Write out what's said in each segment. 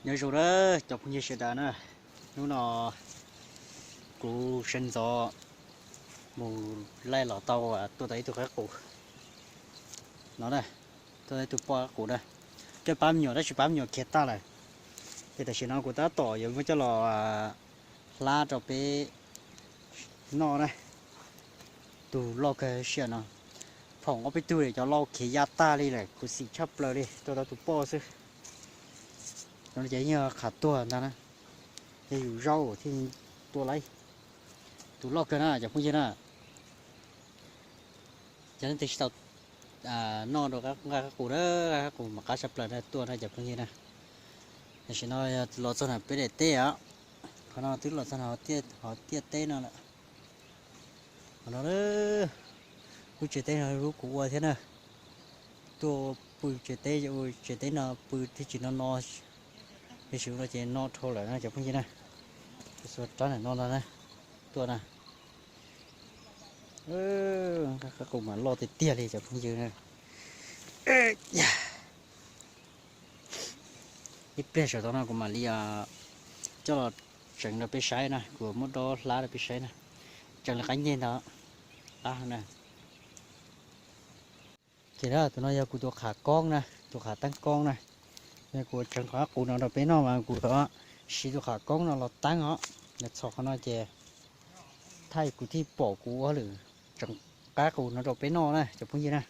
Nyob zoo na cov phooj ywg sawv daws na, hnub no kuv sawv ntxov mus laij los tau tuaj tau ib tug qaib qus no na, tuaj tau ib tug poj qaib qus na, coj pab me nyuam tab sis pab me nyuam khiav tag lawm. Ces tam sim no kuv tab tom yuav muab coj los hlab rau peb noj na. Tus loj kawg siab no, phoom ob peb tug cov lau khiav ya tag li lawm, khuv xim tshaj plaws li, tuaj tau tus poj xwb. Cov no ces yeej qhav tuag ntag na, yog yus zaub thiaj tua laib. Tus loj kawg na cov phooj ywg na. Cov leej twg tsis tau noj rau nqaij qaib qus na, nqaij qaib qus mas qab tshaj plaws na, tuaj na cov phooj ywg na. Tam sim no yog los txog na peb daim teb os, qhov no twb los txog na hov tiaj teb no lawm. Qhov no lub tsev teb no lub kuv ua thiab na. Tuaj pw tsev teb, ua tsev teb no pw thiaj tsis no no, tiam sis ua no ces no dhau lawm na cov phooj ywg na. Xuas rab ntawm no no na, tuaj na. Nqaij qaib qus mas loj tiag tiag li cov phooj ywg na. Ib pliag saum tau no kuv mam li coj los tseev rau peb saib na, kuv muab dob hlab rau peb saib na. Tseev li qaib ncej ntag, qab heev na. Ces tus no yog kuv tus qhav koob na, tus qhav teeb koob na. Yog kuv tseev qhov qus no rau peb noj mas kuv siv tus qhav koob no los teeb os. Yog txhom qhov no ces thaij kuv thiaj pom kuv ua hauj lwm tseev qab qus no rau peb noj na cov phooj ywg na.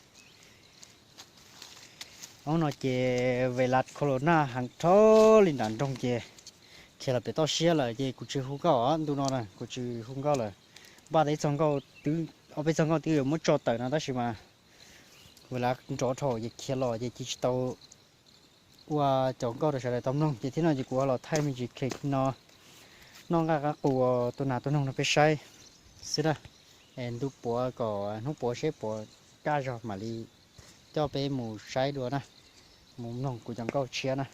Hnub no ces ve las kho los nag heev rhov li nram nroog ces khiav los pem toj siab lawm ces kuv tsis hu nkauj os, ntu no na kuv tsis hu nkauj lawm. Npaj tau ib txog nkauj twb, ob peb txog nkauj twb yuav muab tso tawm no tab sis mas ve las nrov dhau ces khiav los ces cia tsis tau ua cov nkauj rau sawv daws tau mloog ces thiab no ces kuv ho los thaij me ntsis clip no noj nqaij qab qus tua nas tua noog rau peb saib xwb na. Es ntu puav kom hnub puav seb puas kaj zog mam li coj peb mus saib dua na, mus mloog kuv cov nkauj tshiab na.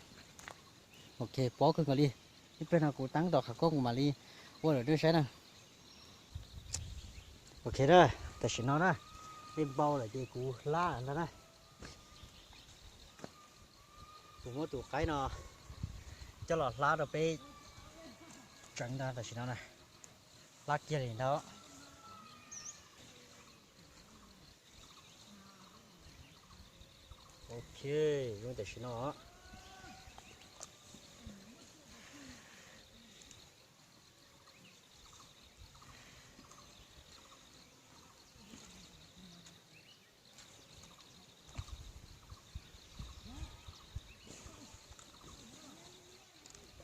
Ok, pob kawg nkaus li. Ib pliag no kuv teeb tom qhov koob kuv mam li ua rau nej saib na. Ok na, tam sim no na, dej npau lawm ces kuv hlab ntag na. Kuv muab tus qaib no coj los hlab rau peb tseev ntag tam sim no na. Hlab kiag li ntag. Ok, zoo tam sim no.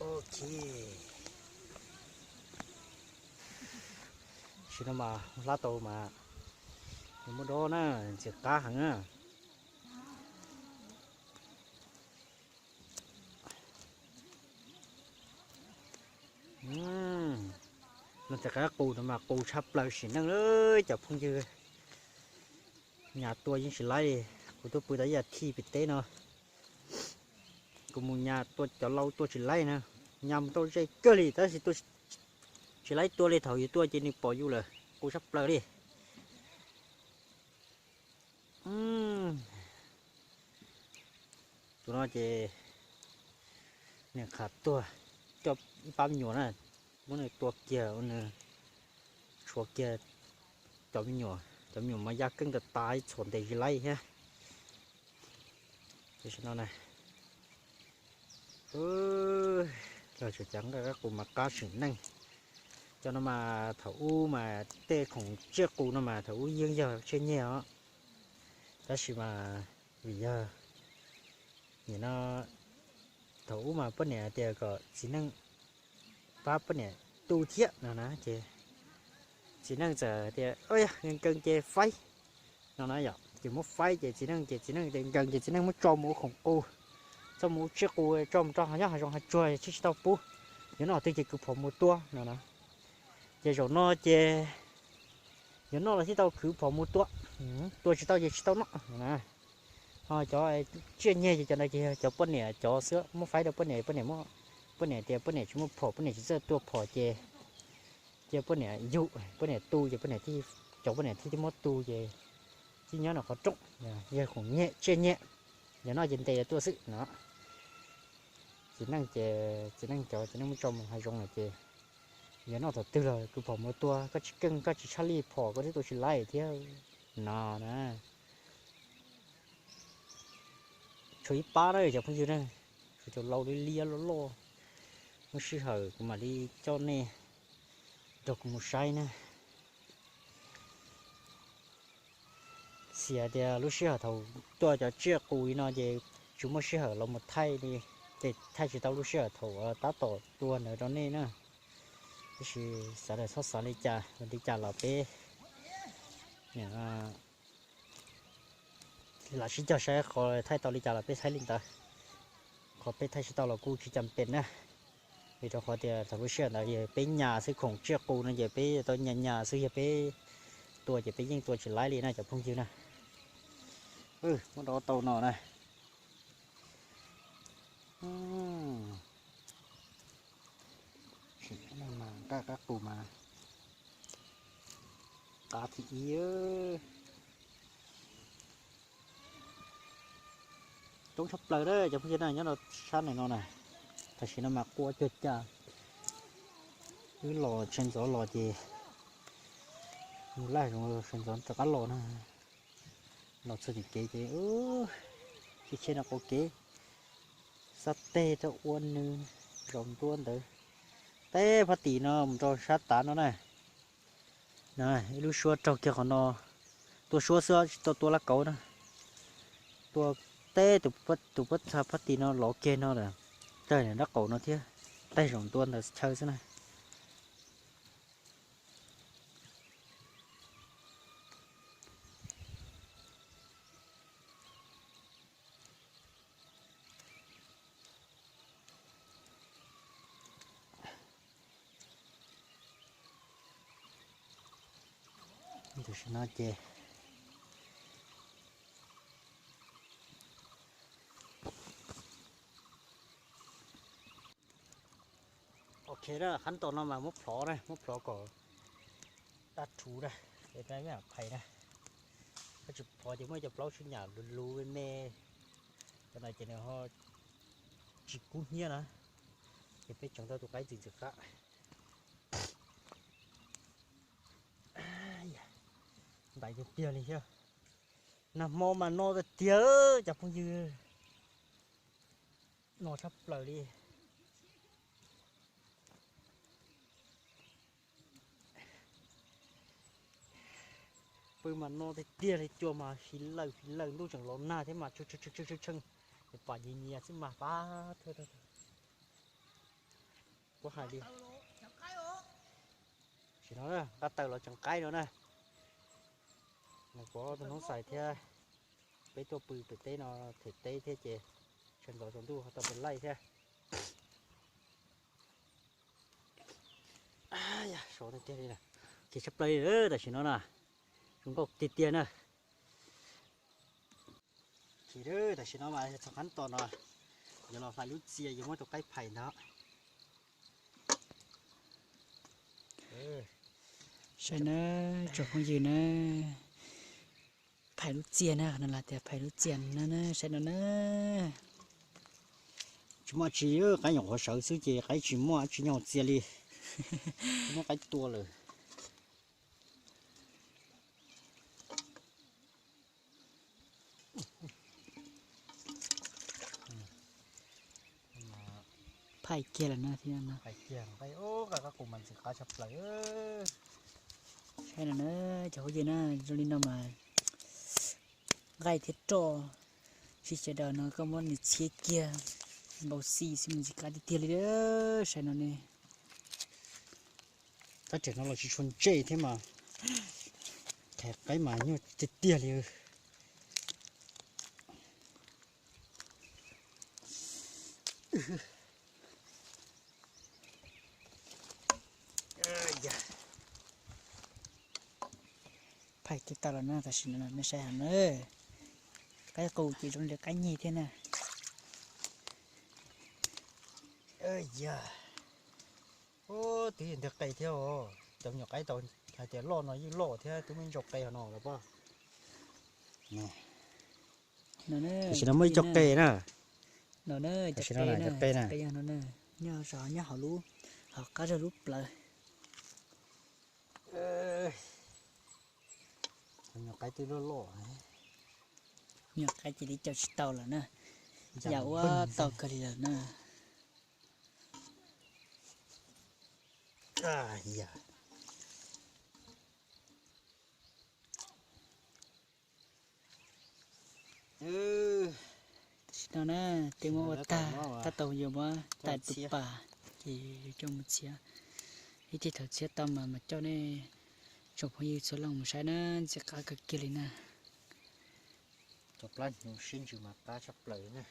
Ok, tam sim no mas hlab tau mas nws muaj dob na, ntxim qab heev na. Los ntxim qab qus no mas qus tshaj plaws sim neej lawm cov phooj ywg. Nyas tua yeej tsis laib li, kuv tuaj pw tau ib as thiv pem teb no, kuv mus nyas tua cov lau tua tsis laib na, nyas mus tau ze kawg li tab sis tua tsis laib tua li, thaum yus tua ces nws pom yus lawm, qus tshaj plaws li. Tus no ces nws qhav tuag, coj ib pab me nyuam na, muab nws tua kiag ua nws tshuav kiag cov me nyuam, cov me nyuam mas ya keej tas tas txhuam ntes tsis laib thiab. Tam sim no na, los tseem cov nqaij qab qus mas qab sim neej. Cov no mas thaum ub mas tej khoom tsiaj qus no mas thaum ub yeej yog tsiaj nyiaj os, tab sis mas vim yog nim no thaum ub mas poj niam tias kom txiv neej pab poj niam tu thiab no na ces txiv neej txawm tias nkees nkees ces faib no na yom, ces muab faib ces txiv neej ces txiv neej tias nkees ces txiv neej muab tso mus ua khoom qus, tso mus ua tsiaj qus, tso mus rau hav nyob hav zoov hav tsuag tsis tsis tau pub, yuav noj twg ces khwv phom mus tua no na. Ces zaum no ces yuav noj los thiaj tau khwv phom mus tua, tua tsis tau ces tsis tau noj na. Ho cov tsiaj nyiag ces cov no ces yog cov poj niam cov xwb, muab faib rau poj niam, poj niam, poj niam tias poj niam tsis muaj phom, poj niam tsis txawj tua phom ces cia poj niam yug, poj niam tu ces poj niam thiaj, cov poj niam thiaj muab tu ces thiaj nyob nram qhov rooj, yog khoom nyiag tsiaj nyiag, yog noj ces ntes tuaj xwb no. Txiv neej ces txiv neej cov txiv neej muab tso mus hav zoov lawm ces yog noj thaum twg los kuv phom mus tua, koj tsis keej koj tsis tshaj li phom koj thiaj tua tsis laib thiab no na. Tshuav ib pab na cov phooj ywg na, tshuav cov laus liab liab loj loj. Muaj sij hawm kuv mam li coj nej nrog kuv mus saib na. Xav tias lub sij hawm thaum tuaj cov tsiaj qus li no ces tsis muaj sij hawm los mus thaij li, ces thaij tsis tau lub sij hawm thaum tab tom tua ntawd rau nej na. Tab sis xav tias txhob xav li cas, li cas los peb lam sib cog saib qhov thaij tau li cas los peb thaij li ntawd, qhov peb thaij tsis tau los kuj tsis cam pem na. Vim rau qhov tias thaum lub sij hawm ntawd yog peb nyas xwb, khoom tsiaj qus no ces peb tau nyas nyas xwb, yog peb tua ces peb yeej tua tsis laib li na cov phooj ywg na. Muab rau tau no na. Qab qus mas qab thib ib. Coob tshaj plaws na cov phooj ywg na, nyob rau sab ntawm no na. Tam sim no mas qua cuag cas, wb los sawv ntxov los ces mus laj zoov sawv ntxov rov qab los na. Los txog tim kev ces ub, cheb cheb rau qaum kev, xab teg rau ua nws zaum ntua ntawd. Teb phab tim no mus rau sab tav no na. Ib lub suab raug kiag qhov no, tua suab xwb tsis tau tua laj kauv na. Tua teb tus phab tim no lov kiag no lawm, tawg nram nraub qaum no thiab, tawg zaum ntua ntawd chaw xwb na. Tam sim no ces ok na, qhab tos no mas muab plhov na, muab plhov kom daj rhuv na, es peb mam phais na. Koj tsis plhov ces muaj cov plaub sib nyam luv luv me me, cov no ces nws ho tsis kub hnyiab na, ces peb tseem tau tus qaib ntxim ntxim qab. Ntais tiag tiag li thiab. Nag hmo mas no tiag tiag cov phooj ywg, no tshaj plaws li. Pw mas no tiag tiag li, cua mas fiv lawm fiv lawm, ntuj tseem los nag thiab mas tshee tshee, pom nyias nyias xwb mas pab thawj thawj. Kuv hais li, tam sim no nqa taws los tseem qaib no na. Nws kuv tus noob xais thiab peb tuaj pw pem teb no, them teb thiab ces sawv ntxov tsaus ntuj ho tau pem laij thiab. Sov tiag tiag li, kev tshaj plaws li tam sim no na, zoo nkauj tiag tiag na. Tam sim no mas txog qab tos no, yuav los hlais lub txias, yuav muab tus qaib phais ntag. Saib na, tsoom phooj ywg na, phais lub txias na, qhov no los tias phais lub txias na, saib no na. Tsis muaj tsi, qaib nyuam qhuav sawv xwb ces qaib tsis muaj tsi nyuag txias li. Tsis muaj qaib tua lawm. Phais kiag lawm na, phais kiag, qab qus mas ntxim qab tshaj plaws. Saib no na, cov phooj ywg na, zoo li no mas nqaij thiab roj, tsis sawv daws no koj muab nws txhiab kiag, npau xi xwb mas ntxim qab tiag tiag li. Saib no ne, tab tseem no los tsis tshua ntsej thiab mas, qhov qaib mas nyuaj tiag tiag li. Phais kiag tau los na, tam sim no nej saib heev na. Qaib qus ces zoo li qaib nyeg thiab na. Yog, twb yog nteg qe thiab os, cov nyuam qaib tau hais tias loj no yeej loj thiab, twb muaj ib ntsaum qe hauv no los pab. Tam sim no muaj ib co qe na, No na, cov qe na, cov qe yog no na, nyob zov nyob hauv lub, hauv qab zog lub plawv. Nyuam qaib twb loj loj, nyuam qaib cia li caum tsis tau lawm na, yam ua tau kawg li lawm na. Tam sim no na, twb muab ua tag, tab tom yuav muab tais tus pas, ces yuav coj mus txiav. Ib teg thaum txiav tau mas mam coj nej tsoom phooj ywg txhua leej mus saib na, ntxim qab kawg kiag li na. Cov plab hnyuv siab ntsws mas qab tshaj plaws na.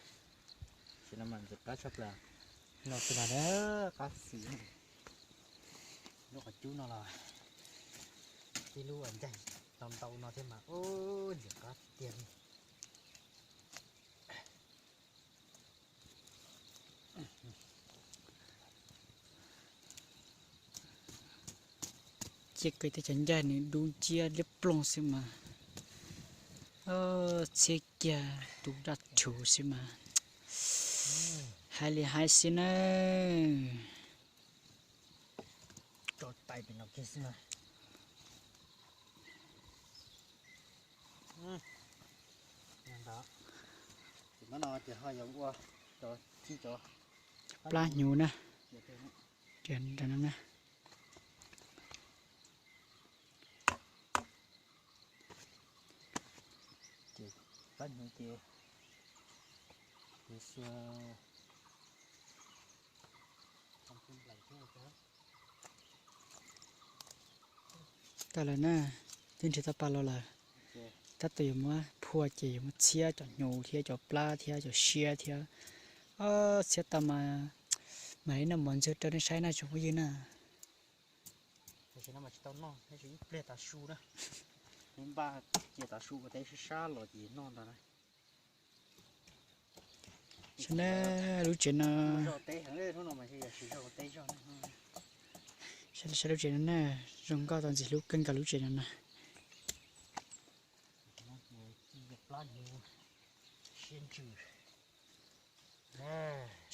Tam sim no mas ntxim qab tshaj plaws. No xwb mas qab xwb. Lub qhov cub no los tib lub uas ncaig ntau ntau no thiab mas ub ntxim qab tiag tiag li. Cia kiag tej cov ncaig nws dub nciab liab ploog xwb mas txhiab kiag tus daj rhuv xwb mas haib li haib xwb na. Tso tais pem no kiag xwb na. Ntawd, ces no ces ho yuav ua cov, cov plab hnyuv na. Ces plab hnyuv ces kuv xua tag lawm na, twb nrhiav tau pa los lawm. Tab tom yuav muab phua ces yuav muab txhiab cov hnyuv thiab cov plab thiab cov siab thiab. Txhiab tau mas mam li noj mov ntxuag rau nej saib na tsoom phooj ywg na. Tam sim no mas tsis tau noj, ib pliag tav su na, npaj cia tav su ua teb sab sab los ces noj ntag na. Saib na, lub tsev no, saib lub tsev no na, zoo nkauj tau ntxim hlub kawg nkaus lub tsev no na.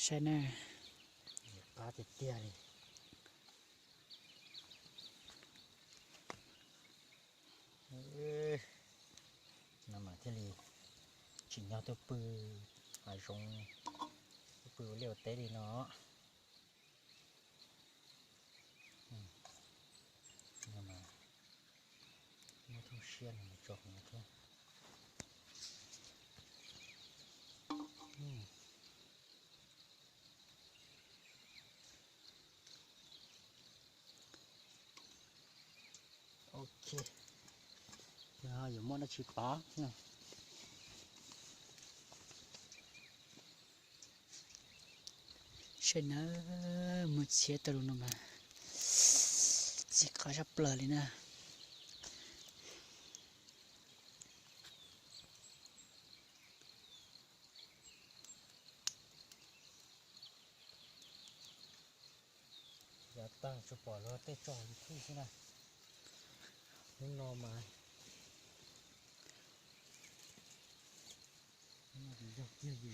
Saib na, qab tiag tiag li. No mas thiaj li tsim nyog tuaj pw hav zoov, tuaj pw ua liaj ua teb li no. Muab thooj siab no tso qhov no thiab. Ok, yuav muab dab tsi pov. Saib na, mus txhiab tau lus no mas ntxim qab tshaj plaws li na. Yav tag tsuas pom luag tej tso YouTube xwb na. Hnub no mas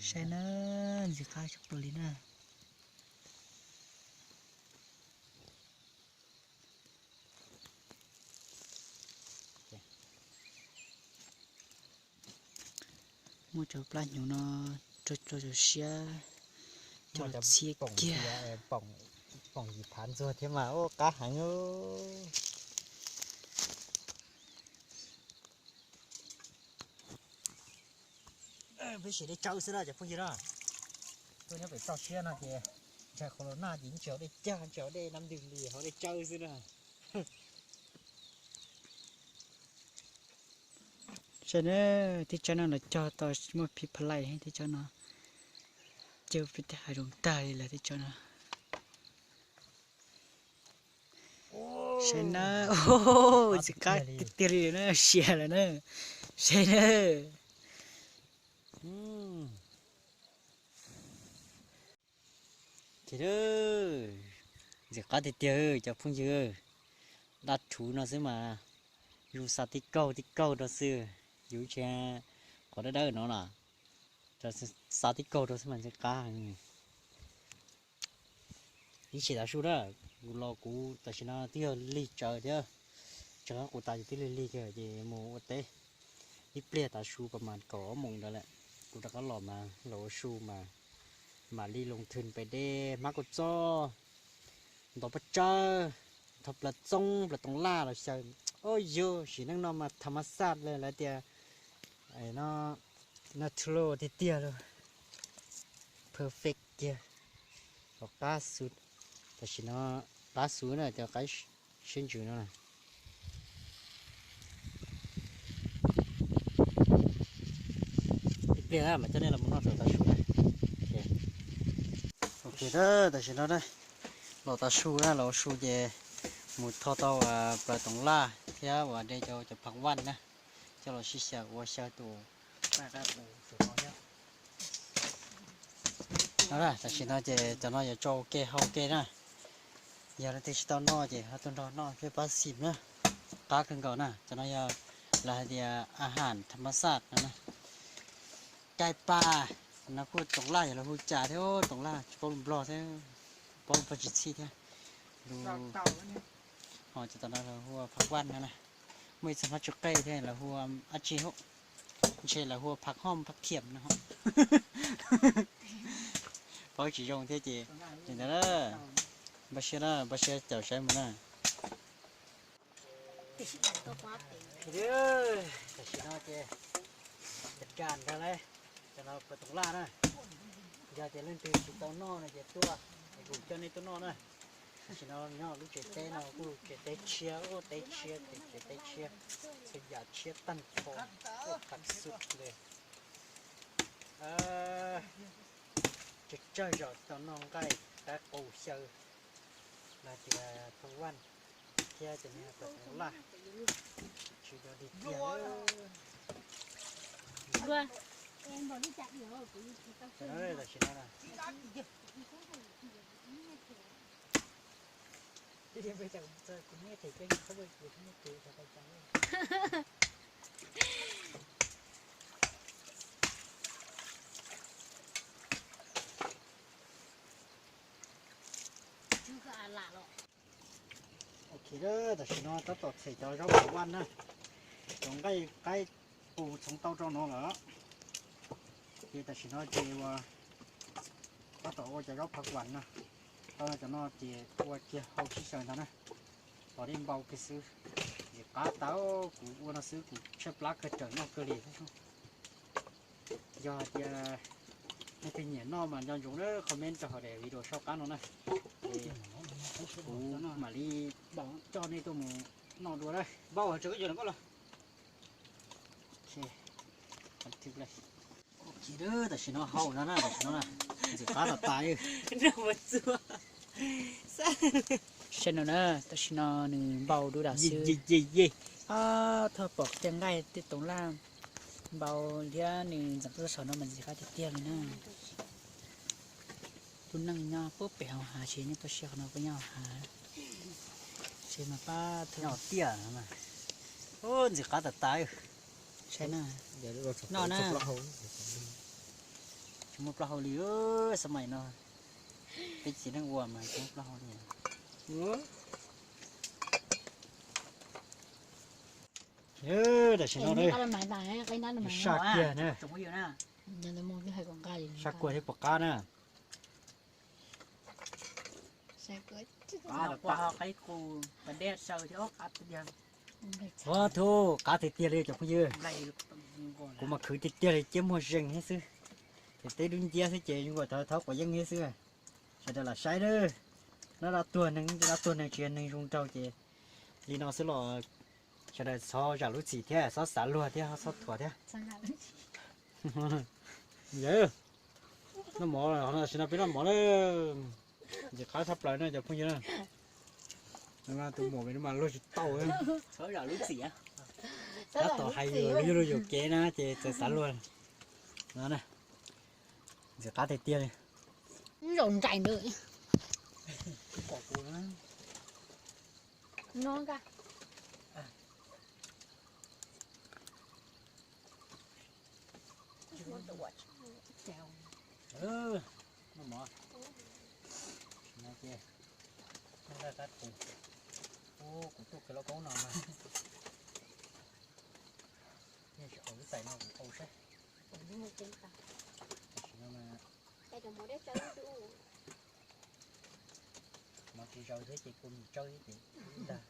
saib na, ntxim qab tshaj plaws li na. Muab cov plab hnyuv no rau rau cov siab, coj los txhiab kiag. Poom yim phav ntxuag thiab mas ua qab heev. Peb siv dej tsawb xwb na cov phooj ywg na. Tuaj nyob pem toj siab no ces ntshai qhov los nag ces tsis haus dej cag, tsis haus dej nab ntws li, haus dej tsawb xwb na. Saib na, tib tsob no los cog tau muaj phim pha lais, tib tsob no cog peb tej hav zoov tag li lawm tib tsob no. Saib na, ntxim qab tiag tiag li na, sia lawm na. Saib na. Ces ntxim qab tiag tiag cov phooj ywg, dab rhuv no xwb mas, zoo xa tib kaug tib kaug rau xwb, yus tsis, qhov dawb dawb no los, Xav tib kaug rau xwb mas ntxim qab heev. Ib chim tav su na, kuv los kuv tam sim no twb yog lig tsawv thiab, tseem qab kuv tas ces twb lig lig kawg ces mus ua teb. Ib pliag tav su pas mas kaum ob moos ntawd lawm, kuv rov qab los mas los ua su mas mam li loo thwm pem dej hmab kaum txob, ntov paj tsawb, thov plaws txoob plaws toov laj los xyaw. Ua yog sim neej no mas tham mas xaj li lawv tias no, natural tiag tiag li, perfect kiag. Los qab xu, tam sim no qab xu na cov qaib siab ntsws no na. Ib pliag mas coj nej los mus noj rau tav su na. Ok, tam sim no na, los tav su na, los ua su ces mus tho tau plaws toov laj thiab uas de cov phav vaj na, coj los sib xyaw ua xyaw tus no. Tam sim no ces cov no yuav tso ua ke hau ke na. Yog leej twg tsis tau noj ces ho tuaj nrog noj thiab pab xim na. Qab kawg nkaus na, cov no yog lawv hais tias a ham tham mas xaj no na. Cai pa, no kuj toov laj yog lawv hu cas thiab, toov laj tsis paub lus Nplog thiab, paub Nplog tsis txhij thiab. Lus ho cov tom no lawv hu ua phav vaj no na. Muaj ib txog hmab tsw qej thiab lawv hu ua dab tsi hauj, ntshe lawv hu ua phav hom phav khiam no. Paub tsis zoo thiab ces li ntawd na. Npaj siab na, npaj siab caum saib mus na. Tam sim no ces tas ntag lauj, cov no plaws toov laj na. Yog tias leej twg tsis tau noj no ces tuaj, kuv coj nej tuaj noj na. Tam sim no nyob lub tsev teb no kuj tsev teb tshiab, teb tshiab, tsev teb tshiab, txhua yam tshiab tag nrho, ua phav xu li. Tsawg tsawg zos tau noj nqaij qaib qus xyaw, los tias phav vaj thiab cov niag plaws toov laj, tsis dog dig tiag. Tam sim no na, Ok, tam sim no tab tom them cov zaub phav vaj na, cov nqaij qaib qus txhoov tau rau no lawm. Ces tam sim no ces ua, tab tom ua cov zaub phav vaj na, tau cov no ces ua kiag hau sib xyaw ntag na. Tos dej npau kiag xwb, ntxim qab tas, kuv ua no xwb kuv tshaib plab kawg, rawm noj kawg li thiab. Yog hais tias nej twg nyiam noj mas nco ntsoov comment rau hauv daim video saum qab no na, es kuv mam li coj nej tuaj mus noj dua na. Npau hais tias koj yuav los koj los. Ok, tam sim no hau no na, tam sim no na, ntxim qab tas tas li. Saib no na, tam sim no nws npau dub dam xwb. Thoj pom tej nqaij tej toov laj npau thiab nws ntxeev txoj saum no mas ntxim qab tiag tiag li na. Tus neeg nyob puag pem hauv hav, tsis nyob toj siab qhov no, puab nyob hauv hav. Tsis mas pab nyob tiaj. Ntxim qab tas tas. Saib na, noj na. Tsis muaj plaub hau li, xab maim no peb txiv neej ua mas tsis muaj plaub hau li. Tam sim no saj kiag na. Saj kua thiab puas qab na. Ua thu, qab tiag tiag li cov phooj ywg. Kuv mas khwv tiag tiag li, ciab muag zeeg thiab xwb. Ces teb dub nciab xwb ces zoo nkaus thaum thab quav yeeb thiab xwb. Sawv daws lam saib na. Noj dab tuag neeg, dab tuag neeg tsis yog neeg zoo nraug ces li no xwb los sawv daws txhob zam lub txim thiab, txhob xav luag thiab, txhob thuam thiab. Noj mov, tam sim no peb noj mov na. Ntxim qab tshaj plaws na cov phooj ywg na. Tus muam mas luag tsis tau. Tab tom hais yuav luag yuam kev na ces txawm xav luag no na. Ntxim qab tiag tiag li. Zaum nraim ntawd. Noj mov, no ces noj laj qab tus, ub, kuv tuaj kawg lauj kaub no mas, yeej tsis haus lub txais no kuv haus seb. Tam sim no mas mov tsis zaws thiab ces kua mis tsawb thiab ces ntag.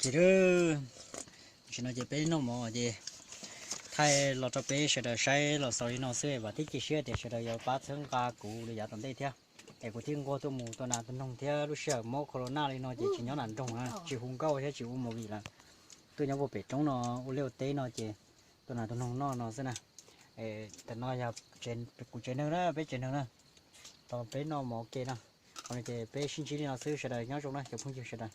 Ces tam sim no ces peb noj mov ces thaij los rau peb sawv daws saib los xaus li no xwb, vam thiab cia siab tias sawv daws yuav pab txhawb nqa kuv li yav tom ntej thiab. Es kuv thiaj nquag tuaj mus tua nas tua noog thiab lub sij hawm mob corona li no ces tsis nyob nram nroog na, tsis hu nkauj thiab tsis ua movie lawm. Tuaj nyob puag pem roob no ua liaj ua teb no ces tua nas tua noog noj no xwb na. Tam no yog kuv tsev neeg na, peb tsev neeg na, tos peb noj mov ua ke na. Qhov no ces peb sib ntsib li no xwb, sawv daws nyob zoo na cov phooj ywg sawv daws.